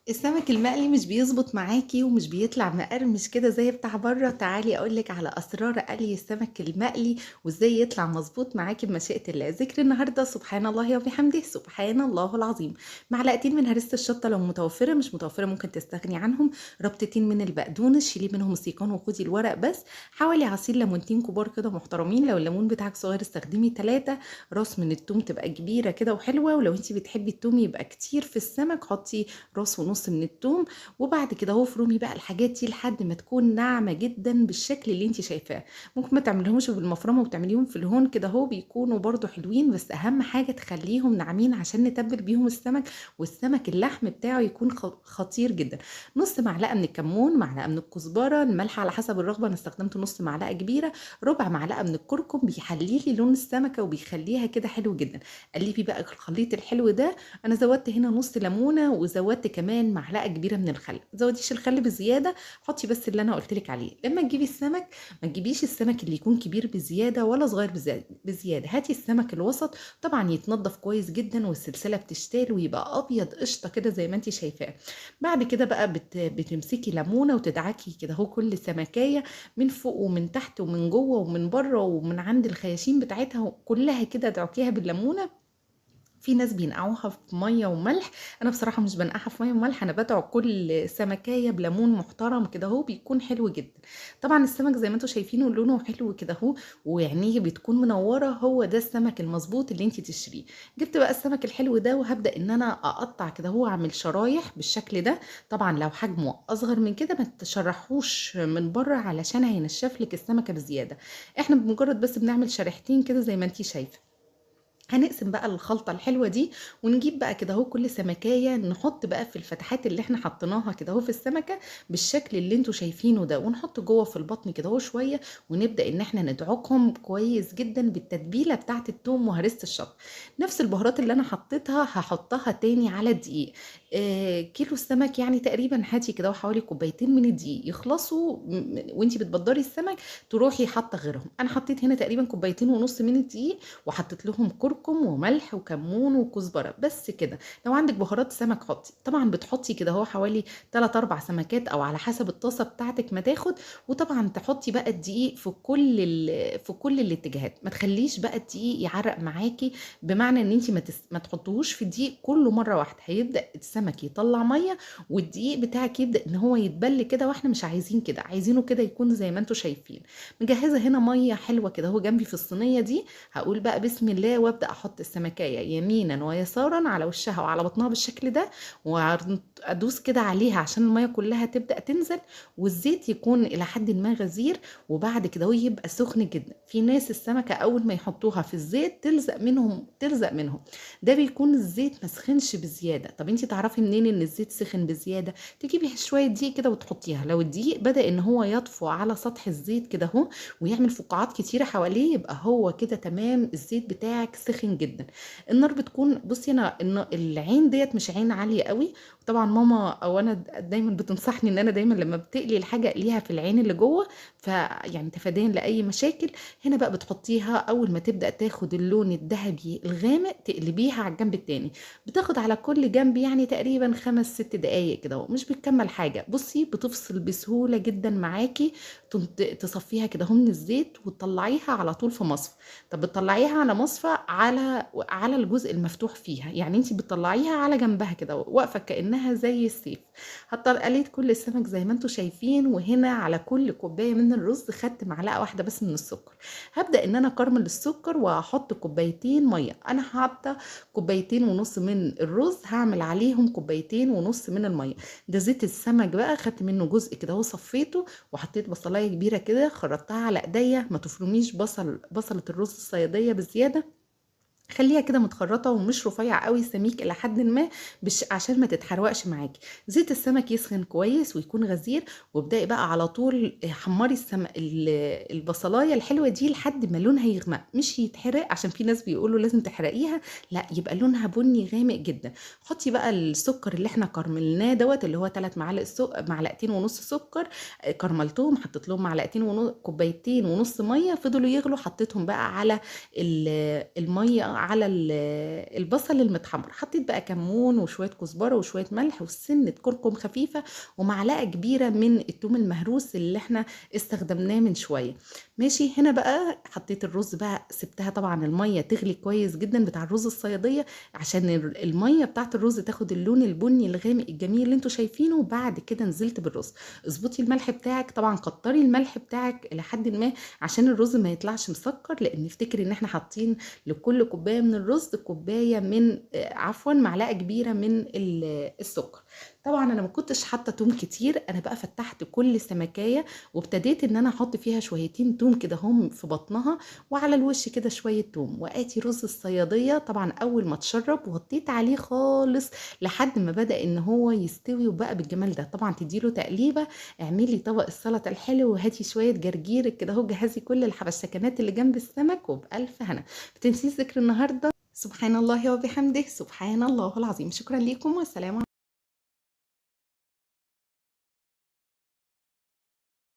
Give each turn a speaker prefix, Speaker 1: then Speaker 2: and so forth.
Speaker 1: السمك المقلي مش بيضبط معاكِ ومش بيطلع مقرمش كده زي بتاع برّه، تعالي أقول لِك على أسرار قلي السمك المقلي وإزاي يطلع مضبوط معاكِ بمشيئة الله. ذكر النهارده سبحان الله وبحمده، سبحان الله العظيم. معلقتين من هريسة الشطة لو متوفرة، مش متوفرة ممكن تستغني عنهم، ربطتين من البقدونس شيلي منهم السيقان وخدي الورق بس، حوالي عصير ليمونتين كبار كده محترمين، لو الليمون بتاعك صغير استخدمي 3، راس من التوم تبقى كبيرة كده وحلوة، ولو انتِ بتحبي التوم يبقى كتير في السمك حطي راس ونص من التوم. وبعد كده اهو افرمي بقى الحاجات دي لحد ما تكون ناعمة جدا بالشكل اللي انت شايفاه. ممكن ما تعمليهمش بالمفرمه وتعمليهم في الهون كده اهو، بيكونوا برضو حلوين، بس اهم حاجة تخليهم ناعمين عشان نتبل بيهم السمك، والسمك اللحم بتاعه يكون خطير جدا. نص معلقه من الكمون، معلقه من الكزبره، الملح على حسب الرغبة، انا استخدمت نص معلقه كبيرة، ربع معلقه من الكركم بيحلي لي لون السمكة وبيخليها كده حلو جدا. قلبي بقى الخليط الحلو ده، انا زودت هنا نص ليمونه وزودت كمان معلقه كبيرة من الخل. ما تزوديش الخل بزيادة، حطي بس اللي انا قلت لك عليه. لما تجيبي السمك ما تجيبيش السمك اللي يكون كبير بزيادة ولا صغير بزيادة، هاتي السمك الوسط، طبعا يتنضف كويس جدا والسلسله بتشتال ويبقى ابيض قشطه كده زي ما انت شايفاه. بعد كده بقى بتمسكي ليمونه وتدعكي كده اهو كل سمكايه من فوق ومن تحت ومن جوه ومن بره ومن عند الخياشيم بتاعتها كلها كده، ادعكيها بالليمونه. في ناس بينقعوها في مية وملح، انا بصراحة مش بنقعها في مية وملح، انا بدعو كل سمكايه بليمون محترم كده اهو، بيكون حلو جدا. طبعا السمك زي ما انتم شايفينه لونه حلو كده اهو وعينيه بتكون منورة، هو ده السمك المظبوط اللي انت تشتريه. جبت بقى السمك الحلو ده وهبدا ان انا اقطع كده اهو، اعمل شرايح بالشكل ده. طبعا لو حجمه اصغر من كده ما تشرحوش من بره علشان هينشف لك السمكة بزيادة، احنا بمجرد بس بنعمل شريحتين كده زي ما انت شايفه. هنقسم بقى الخلطة الحلوة دي ونجيب بقى كده اهو كل سمكاية نحط بقى في الفتحات اللي احنا حطيناها كده اهو في السمكة بالشكل اللي انتوا شايفينه ده، ونحط جوه في البطن كده اهو شوية، ونبدأ ان احنا ندعكهم كويس جدا بالتتبيلة بتاعة التوم وهرسة الشطة. نفس البهارات اللي انا حطيتها هحطها تاني على الدقيق. كيلو السمك يعني تقريبا هاتي كده حوالي كوبايتين من الدقيق يخلصوا وانتي بتبدري السمك تروحي حاطه غيرهم. انا حطيت هنا تقريبا كوبايتين ونص من الدقيق وحطيت لهم كركم وملح وكمون وكزبره بس كده. لو عندك بهارات سمك حطي، طبعا بتحطي كده هو حوالي 3-4 سمكات او على حسب الطاسه بتاعتك ما تاخد. وطبعا تحطي بقى الدقيق في كل الاتجاهات، ما تخليش بقى الدقيق يعرق معاكي، بمعنى ان انت ما تحطوهوش في الدقيق كله مرة واحدة، هيبدا السمك يطلع مية والدقيق بتاعك يبدا ان هو يتبل كده، واحنا مش عايزين كده، عايزينه كده يكون زي ما انتم شايفين. مجهزة هنا مية حلوة كده هو جنبي في الصينية دي، هقول بقى بسم الله وابدا احط السمكايه يمينا ويسارا على وشها وعلى بطنها بالشكل ده، وادوس كده عليها عشان المية كلها تبدا تنزل والزيت يكون الى حد ما غزير، وبعد كده هو يبقى سخن جدا. في ناس السمكة اول ما يحطوها في الزيت تلزق منهم، ده بيكون الزيت ما سخنش بزيادة. طب انت تعرفي منين ان الزيت سخن بزيادة؟ تجيبي شوية دقيق كده وتحطيها، لو الدقيق بدا ان هو يطفو على سطح الزيت كده اهو ويعمل فقاعات كتيرة حواليه يبقى هو كده تمام، الزيت بتاعك سخن جدا. النار بتكون، بصي انا العين ديت مش عين عالية قوي، طبعا ماما او انا دايما بتنصحني ان انا دايما لما بتقلي الحاجة اقليها في العين اللي جوه، فيعني تفاديا لاي مشاكل. هنا بقى بتحطيها اول ما تبدا تاخد اللون الذهبي الغامق تقلبيها على الجنب التاني، بتاخد على كل جنب يعني تقريبا 5-6 دقايق كده، مش بتكمل حاجة. بصي بتفصل بسهولة جدا معاكي، تصفيها كده اهو من الزيت وتطلعيها على طول في مصفى. طب بتطلعيها على مصفى على الجزء المفتوح فيها، يعني انت بتطلعيها على جنبها كده واقفة كانها زي السيف. قليت كل السمك زي ما انتم شايفين، وهنا على كل كوباية من الرز خدت معلقه واحدة بس من السكر. هبدا ان انا اكرمل السكر واحط كوبايتين مية، انا حاطه كوبايتين ونص من الرز هعمل عليهم كوبايتين ونص من المية. ده زيت السمك بقى خدت منه جزء كده وصفيته، وحطيت بصلايه كبيرة كده خرطتها على ايديا، ما تفرميش بصله الرز الصياديه بزيادة، خليها كده متخرطه ومش رفيع قوي، سميك الى حد ما عشان ما تتحرقش معاكي. زيت السمك يسخن كويس ويكون غزير، وابداي بقى على طول حمري البصلايه الحلوة دي لحد ما لونها يغمق، مش يتحرق، عشان في ناس بيقولوا لازم تحرقيها، لا يبقى لونها بني غامق جدا. حطي بقى السكر اللي احنا كرملناه دوت اللي هو 3 معالق معلقتين ونص سكر كرملتهم، حطيت لهم معلقتين ونص، كوبايتين ونص مية، فضلوا يغلوا، حطيتهم بقى على المية على البصل المتحمر. حطيت بقى كمون وشوية كزبره وشوية ملح وسنة كركم خفيفة ومعلقة كبيرة من الثوم المهروس اللي احنا استخدمناه من شوية. ماشي، هنا بقى حطيت الرز بقى، سبتها طبعا المية تغلي كويس جدا بتاع الرز الصياديه عشان المية بتاعت الرز تاخد اللون البني الغامق الجميل اللي انتوا شايفينه. وبعد كده نزلت بالرز. اظبطي الملح بتاعك، طبعا كتري الملح بتاعك لحد ما عشان الرز ما يطلعش مسكر، لان افتكري ان احنا حاطين لكل كوباية من الرز كوباية من عفوا معلقه كبيرة من السكر. طبعا انا ما كنتش حاطه توم كتير، انا بقى فتحت كل سمكايه وابتديت ان انا احط فيها شويتين توم كده هم في بطنها وعلى الوش كده شوية توم. واتي رز الصياديه طبعا اول ما اتشرب وغطيت عليه خالص لحد ما بدا ان هو يستوي وبقى بالجمال ده. طبعا تديله تقليبه، اعملي طبق السلطة الحلو وهاتي شوية جرجير كده اهو، جهزي كل الحبشتكنات اللي جنب السمك وبالف هنا. ما تنسيش ذكر النهارده سبحان الله وبحمده سبحان الله العظيم. شكرا لكم والسلام.